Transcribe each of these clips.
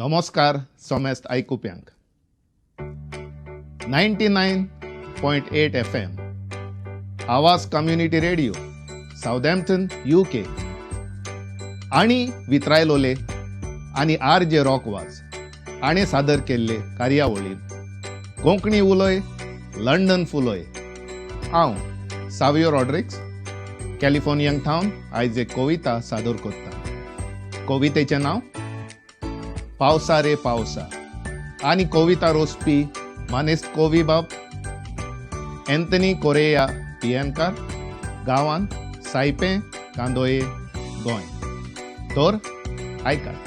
नमस्कार समेस्त आयकुप्यांक. 99.8 FM, Awaaz community radio, Southampton, UK आनी वित्रायलोले आनी आर जे रॉक वाज हाणें सादर केल्ले कार्यावळींत कोंकणी उलय, लंडन फुलय, हांव सावियो रॉड्रिक्स कॅलिफोर्नियांक थावन आयज एक कविता सादर करता. कवितेचें नांव पावसा रे पावसा आनी कविता रोसपी मानेस्त कोवी बाब एंथनी कोरेया पियेनकार, गांवांत सायपें, कांदोये, गोंय. तर आयकात.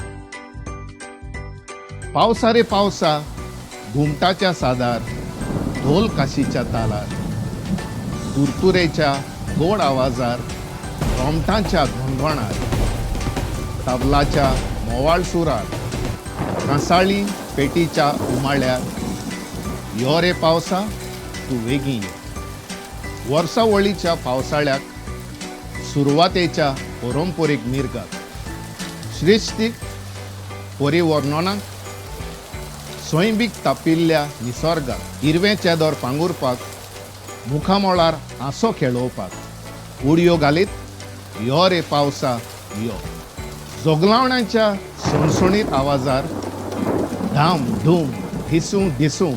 पावसा रे पावसा, घुमटाच्या सादार, ढोल काशीच्या तालार, तुरतुरेच्या गोड आवाजार, रोमटांच्या घणघणार, तबलाच्या मोवाळ सुरार, कांसाळी पेटीच्या उमाळ्यार, यो रे पावसा, तूं वेगीं यो. वर्सावळीच्या पावसाळ्याक सुरवातेच्या परंपरीक मिर्गाक, सृश्टीक परिवर्णनाक, सैमीक तापिल्ल्या निसर्गाक हिरवें चेदर पांगुरपाक, मुखामळार हांसो खेळोवपाक उडयो घालीत यो रे पावसा यो. जोगलावणाच्या सणसणीत आवाजार, धाम धूम ढिसूं ढिसूं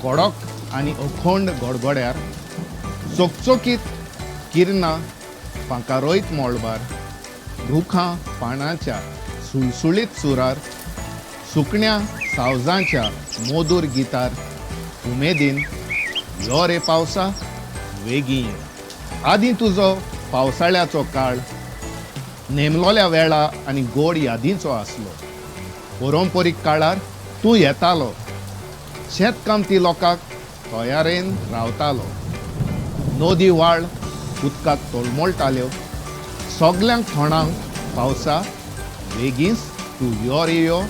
कडक आनी अखंड गडगड्यार, चकचकीत किरणां फांकारयत मळबार, रुखां पानांच्या सुळसुळीत सुरार, सुकण्या सावजांच्या मधूर गितार, उमेदीन यो रे पावसा, वेगीं यो. आदीं तुजो पावसाळ्याचो काळ नेमलोल्या वेळा आनी गोड यादींचो आसलो. परंपरीक काळार तूं येतालो, शेतकामती लोकांक तयारेन रावतालो. नदी व्हाळ उदकाक तळमळटाल्यो, सगल्यांक थोणांक पावसा वेगींच तूं यो रे यो,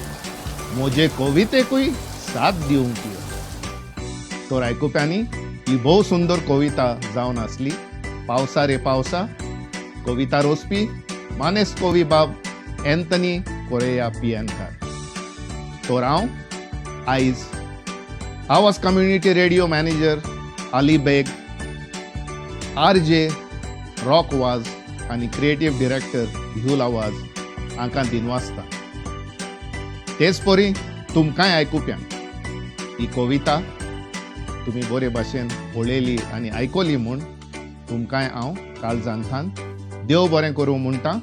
म्हजे कवितेकूय साथ दिवंक यो. तर आयकुप्यांनी, ही भोव सुंदर कविता जावन आसली पावसा रे पावसा. कविता रोसपी मानेस्त कवी बाब एंथनी कोरेया पियनकार. तर हांव आयज आवाज कम्युनिटी रेडिओ मॅनेजर अली बेग, आर जे रॉक वाज आनी क्रिएटीव डिरेक्टर भिहुल आवाज हांकां दिनवासता. तेच परी तुमकांय आयकुप्यांक, ही कविता तुमी बरे भाशेन पळयली आनी आयकली म्हूण तुमकांय हांव काळजांतल्यान देव बरें करूं म्हणटा.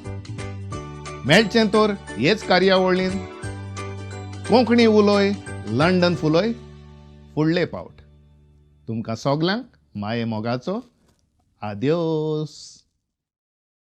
मेळचें तर हेच कार्यावळीन कोंकणी उलय, लंडन फुलय फुडले पावट. तुमकां सगल्यांक माये मोगाचो आद्योस.